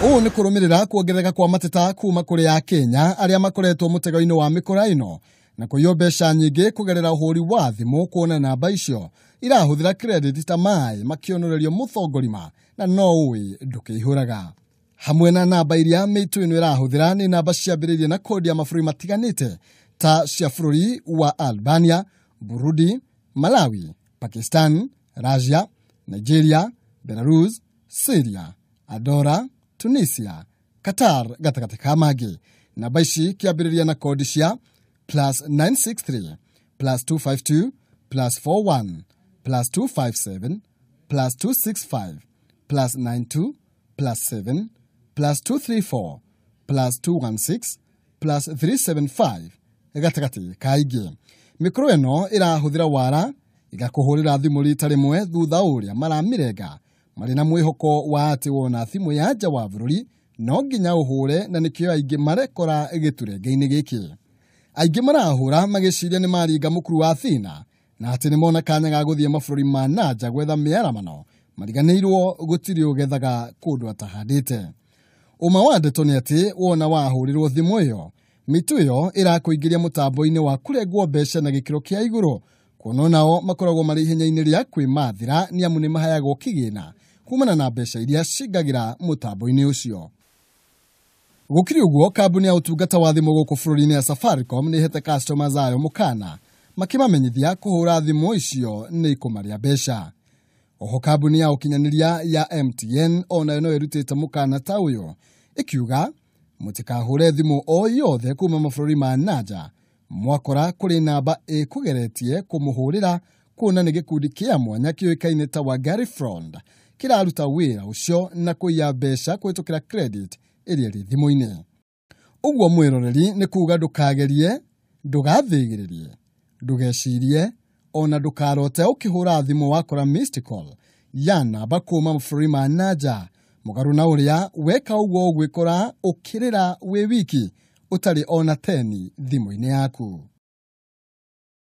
Ũũ nĩ kũrũmĩrĩra kuongerereka kwa mateta kuma kũrĩ Akenya arĩa makoretwo mũtego-inĩ wa mĩkora ĩno na kũiywo mbeca nyingĩ kũgerera ũhũri wa thimũ, kuona namba icio irahũthĩra credit ta maĩ makĩonorerio mũthongorima na no ũĩ ndũkĩihũraga. Hamwe na namba iria mĩitũ ĩno ĩrahũthĩra nĩ namba ciambĩrĩirie na kodi ya mabũrũri matiganĩte ta cia bũrũri wa Albania, Burundi, Malawi, Pakistan, Russia, Nigeria, Belarus, Syria, Andorra, Tunisia, Qatar gatagatĩ ka mangĩ. Namba ici kĩambĩrĩria na kodi cia plus 963, plus 252, plus 41, plus 257, plus 265, plus 92, plus 7, plus 234, plus 216, plus 375 gatagatĩ ka ingĩ. Mĩkoro ĩno ĩrahũthĩra wara ĩgakũhũrĩra thimũ rita rĩmwe thutha ũrĩa maramĩrenga marĩ na mwĩhoko wa atĩ wona thimũ ya nja wa bũrũri no nginya ũhũre, na nĩkĩo aingĩ marekora gĩturenge-inĩ gĩkĩ. Aingĩ marahũra magĩciria nĩ maringa mũkuru wa thĩna na atĩ nĩ mona kanya ga gũthiĩ mabũrũri ma na nja gwetha mĩaramano, mariganĩirwo gũtirĩ ũgethaga kũndũ atahandĩte. Ũma wa ndeto nĩ atĩ wona wahũrĩrwo thimũ ĩyo, mĩtũ ĩyo ĩrakũingĩria mũtambo-inĩ wa kũrengwo mbeca na gĩkĩro kĩa igũrũ, kuona nao makoragwo marĩ ihenya-inĩ rĩa kwĩmathĩra nĩ amu nĩ mahayagwo kĩgĩna kumana na mbeca iria cingagĩra mũtambo-inĩ ũcio. Gũkĩrĩ ũguo, kambuni ya ũtungata wa thimũ gũkũ bũrũri-inĩ ya Safaricom nĩ ĩhete customers ayo mũkana makĩmamenyithia kũhũra thimũ icio nĩ ikũmarĩa mbeca. Oho kambuni ya ũkinyanĩria ya MTN onayo no ĩrutĩte mũkana ta ũyũ ĩkiuga mũtikahũre thimũ o yothe kuma mabũrũri ma nanja mwakora kũrĩ namba ĩkũgeretie kũmũhũrĩra, kuona nĩ gĩkundi kĩa mwanya kĩũĩkaine ta Wangari Front kĩraruta wĩra ũcio na kũiya mbeca kũhĩtũkĩra credit ĩrĩa ĩrĩ thimũ-inĩ. Ũguo mwĩroreri nĩ kuga ndũkagerie, ndũgathĩgĩrĩrie, ndũgecirie ona ndũkarote ũkĩhũra thimũ wakora missed call ya namba kuma mabũrũri ma nanja, mũgarũ na ũrĩa weka ũguo ũgwĩkora ũkĩrĩra wĩ wiki ũtarĩ ona teni thimũ-inĩ yaku.